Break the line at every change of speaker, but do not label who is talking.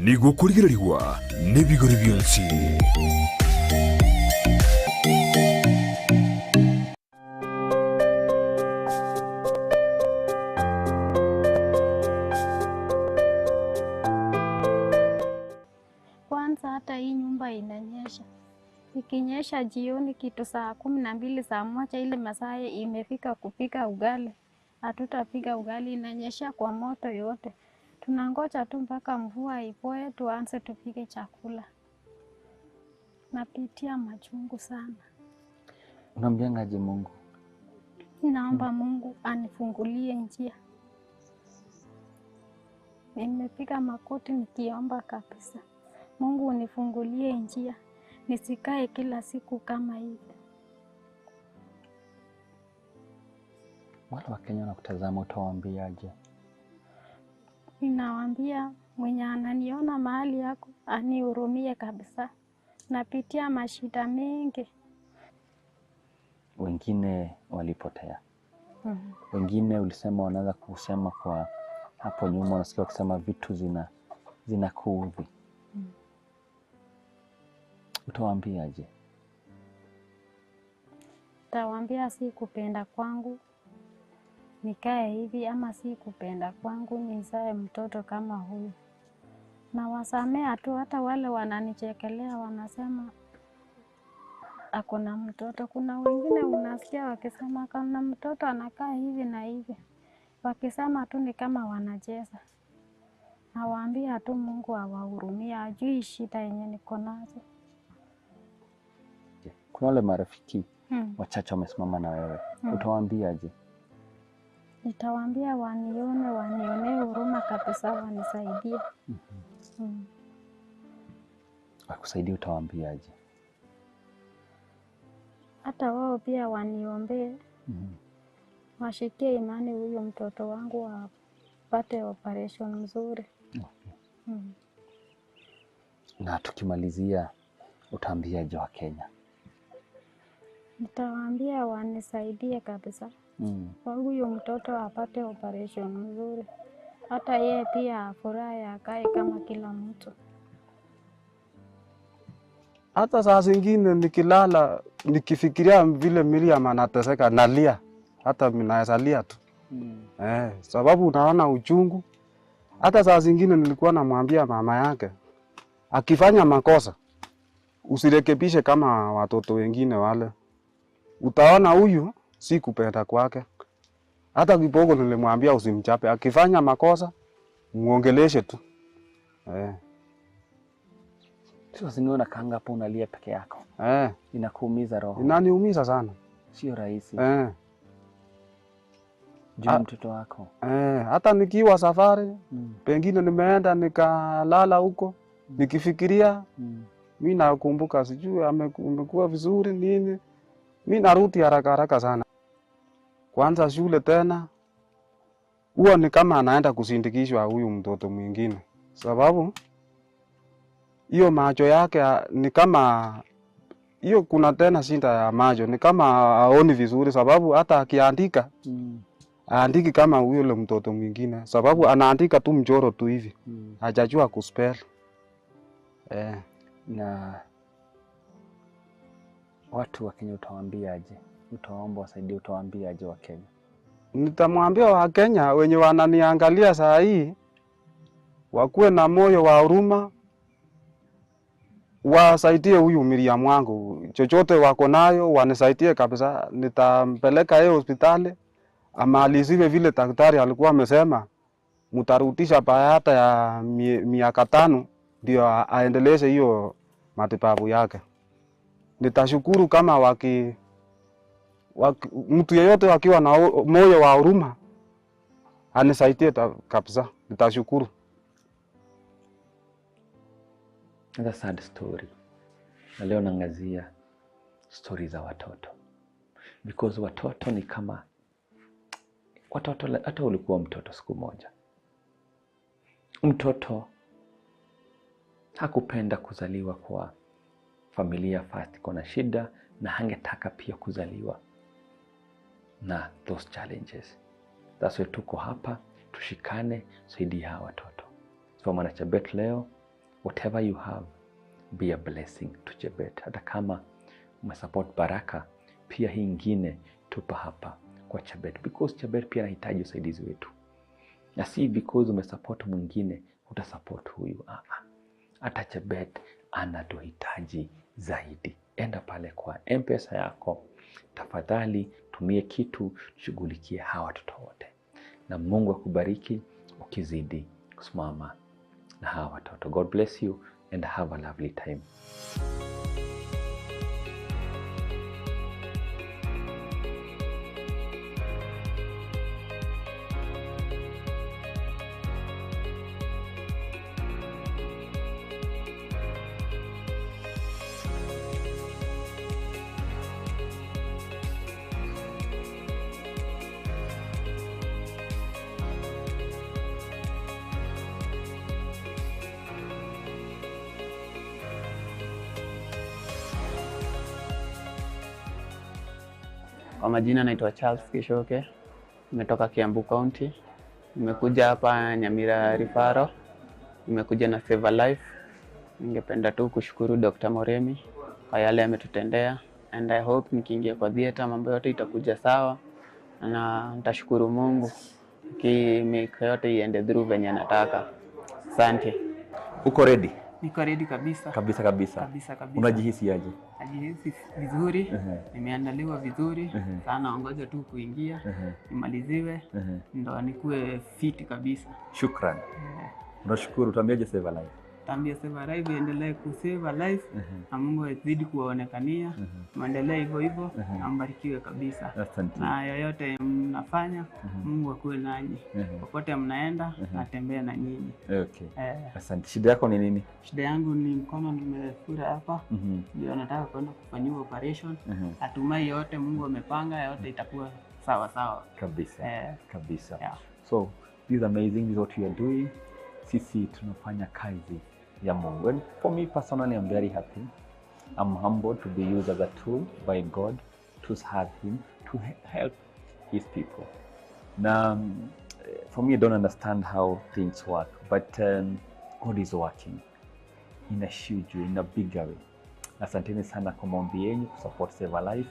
Nigo okorigererigwa n'ebigori bionsi.
Kwanza hata hii nyumba inanyesha. Ikinyesha jioni kitu saa 12 saa 1 ile masaa imefika kupika ugali, hatutapika ugali, inanyesha kwa moto yote. Tunangoja tu mpaka mvua ipoe tuanze tupike chakula. Napitia machungu sana.
Unaambiangaje Mungu?
Naomba Mungu anifungulie njia. Nimepiga makoti nikiomba kabisa, Mungu unifungulie njia, nisikae kila siku kama hivi.
Wale Wakenya wanakutazama utawaambiaje?
Ninawaambia mwenye ananiona mahali yako anihurumie kabisa. Napitia mashida mengi.
Wengine walipotea, wengine ulisema wanaanza kusema kwa hapo nyuma, unasikia wakisema vitu zinakuudhi. Utawaambiaje?
Tawaambia si kupenda kwangu nikae hivi, ama si kupenda kwangu nizae mtoto kama huyu. Nawasamea tu, hata wale wananichekelea wanasema ako na mtoto. Kuna wengine unasikia wakisema kama mtoto anakaa hivi na hivi, wakisema tu ni kama wanacheza. Nawaambia tu Mungu awahurumie, ajui shida yenye niko nazo.
Kuna wale marafiki wachache wamesimama na wewe, utawaambiaje?
Nitawaambia wanione, wanionee huruma kabisa, wanisaidie.
Wakusaidie, utawaambiaje?
Hata wao pia waniombee, washikie imani huyu mtoto wangu apate operation mzuri.
Okay. Na tukimalizia, utaambiaje Wakenya?
Nitawaambia wanisaidie kabisa, huyu mtoto apate operation mzuri, hata yeye pia afurahi, akae kama kila mtu.
Hata saa zingine nikilala nikifikiria vile Miriam anateseka nalia, hata naweza lia tu. Sababu unaona uchungu. Hata saa zingine nilikuwa namwambia mama yake akifanya makosa usirekebishe kama watoto wengine wale, utaona huyu si kupenda kwake. Hata kipogo nilimwambia usimchape, akifanya makosa muongeleshe tu.
Sio zingine unakaanga hapo unalia peke yako. Inakuumiza roho.
Inaniumiza sana.
Sio rahisi. Juu mtoto wako.
Hata nikiwa safari, pengine nimeenda nikalala huko, nikifikiria, mimi nakumbuka sijui amekuwa vizuri nini. Mimi narudi haraka haraka sana. Kwanza shule tena huwa ni kama anaenda kusindikishwa huyu mtoto mwingine, sababu hiyo macho yake ni kama hiyo, kuna tena shinda ya macho, ni kama haoni vizuri, sababu hata akiandika aandiki kama yule mtoto mwingine, sababu anaandika tu mchoro tu hivi, hajajua kuspell.
Na watu wa Kenya utawaambiaje? Utawaomba wasaidie, utawaambiaje wa Kenya?
Nitamwambia wa Kenya wenye wananiangalia saa hii wakuwe na moyo wa huruma, wasaidie huyu Miriam wangu, chochote wako nayo wanisaidie kabisa. Nitampeleka yeye hospitali amaliziwe vile daktari alikuwa amesema, mtarudisha baada ya miaka 5 ndio aendeleze hiyo matibabu yake. Nitashukuru kama mtu yeyote akiwa na moyo wa huruma anisaidie kabisa, nitashukuru.
Another sad story. Na leo naangazia story za watoto, because watoto ni kama watoto. Hata ulikuwa mtoto siku moja, mtoto hakupenda kuzaliwa kwa familia first iko na shida, na hangetaka pia kuzaliwa na those challenges. That's why tuko hapa, tushikane, tusaidie hawa watoto. So Mwana Chebet leo Whatever you have, be a blessing to Chebet. Hata kama umesupport Baraka, pia hii ingine tupa hapa kwa Chebet, because Chebet pia anahitaji usaidizi wetu, na si because umesupport mwingine utasupport huyu. Hata Chebet anatuhitaji zaidi. Enda pale kwa M-Pesa yako, tafadhali tumie kitu, shughulikie hawa watoto wote, na Mungu akubariki ukizidi kusimama na hawa watoto. God bless you and have a lovely time.
Kwa majina naitwa Charles Kishoke, nimetoka Kiambu County, nimekuja hapa Nyamira Referral, nimekuja na Save a Life. Ningependa tu kushukuru Dr. Moremi kwa yale ametutendea, and I hope nikiingia kwa theater mambo yote itakuja sawa, na nitashukuru Mungu kimake yote iende through venye nataka. Asante.
Uko ready?
Niko ready kabisa.
Kabisa kabisa.
Kabisa kabisa.
Unajihisi aje?
Najihisi vizuri, nimeandaliwa vizuri sana, ongoja tu kuingia nimaliziwe, ndo nikuwe fit kabisa.
Shukran. Unashukuru, tuambiaje Save a Life?
Tambia Save a Life iendelee ku save a life na Mungu azidi kuwaonekania, muendelee hivyo hivyo na mbarikiwe kabisa.
Asante.
Na yoyote mnafanya, Mungu akuwe nanyi popote mnaenda, natembea na nyinyi.
Okay. Asante. Shida yako ni nini?
Shida yangu ni mkono nimefura hapa, ndio nataka kwenda kufanyiwa operation. Natumai yote Mungu amepanga, yote itakuwa sawa sawa.
Kabisa. Kabisa.
Yeah.
So this is amazing, this is what we are doing. Sisi tunafanya kazi ya Mungu. And for me personally, I'm very happy. I'm humbled to be used as a tool by God to serve him, to help his people. Now, for me, I don't understand how things work, but God is working in a huge way, in a bigger way. Asanteni sana kwa maombi yenu kusupport Save a Life.